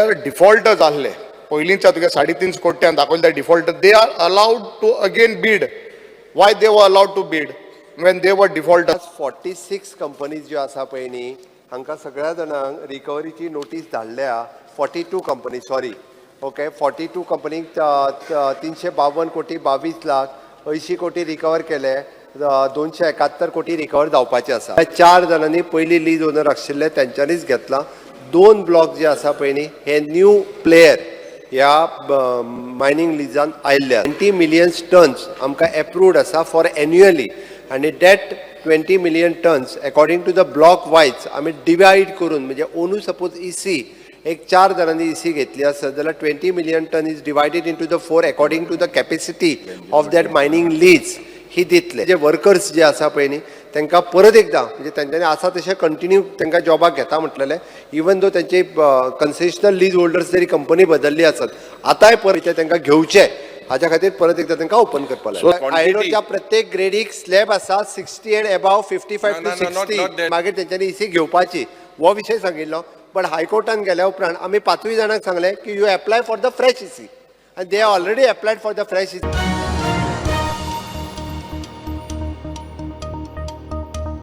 जे defaulter जाल्ले पयलींच्या तुगे साडे तीन कोट्यान दाखयले defaulter, they are allowed to again bid. Why they were allowed to bid when they were defaulter? 46 companies ज्यो आसा पळय न्ही, हांकां सगळ्या जाणांक रिकवरीची नोटीस धाडल्या. 42 company, sorry, okay, 42 कंपनीक 352 कोटी 22 लाख, 80 कोटी रिकवर केले, 271 कोटी रिकवर जावपाचे आसा. त्या चार जाणांनी पयली लीज ओनर आशिल्ले तेंच्यांनीच घेतला. दोन ब्लॉक जे आसा पळय न्ही, हे न्यू प्लेयर ह्या मायनींग लिजान आयिल्ले. 20 मिलियन्स टन्स आमकां एप्रूव्ड आसा फॉर एन्युअली आनी that 20 million tons according to the block wise आमी डिवायड करून, म्हणजे ओनू सपोज इसी एक चार जाणांनी इसी घेतली आसत जाल्यार 20 million ton is divided into the four according to the capacity of that mining lease ही दितले. जे वर्कर्स जे आसा पळय न्ही, तांकां परत एकदां म्हणजे तेंच्यांनी आसा तशें कंटिन्यू तांकां जॉबाक घेता म्हटलेलें. इवन दो तेंचे कन्सेशनल लीज होल्डर्स जरी कंपनी बदलली आसत, आतांय परत ते तांकां घेवचे हाच्या खातीर परत एकदां तांकां ओपन करपाक. So, iron ओरच्या प्रत्येक ग्रेडीक स्लॅब आसा, 60 and above, 55 No, to no, no, not- 60. Not that. मागीर तेंच्यांनी इसी घेवपाची हो विशय सांगिल्लो, बट हायकोर्टान गेल्या उपरांत आमी पांचूय जाणांक सांगलें की you apply for the fresh EC आनी they already applied for the fresh EC.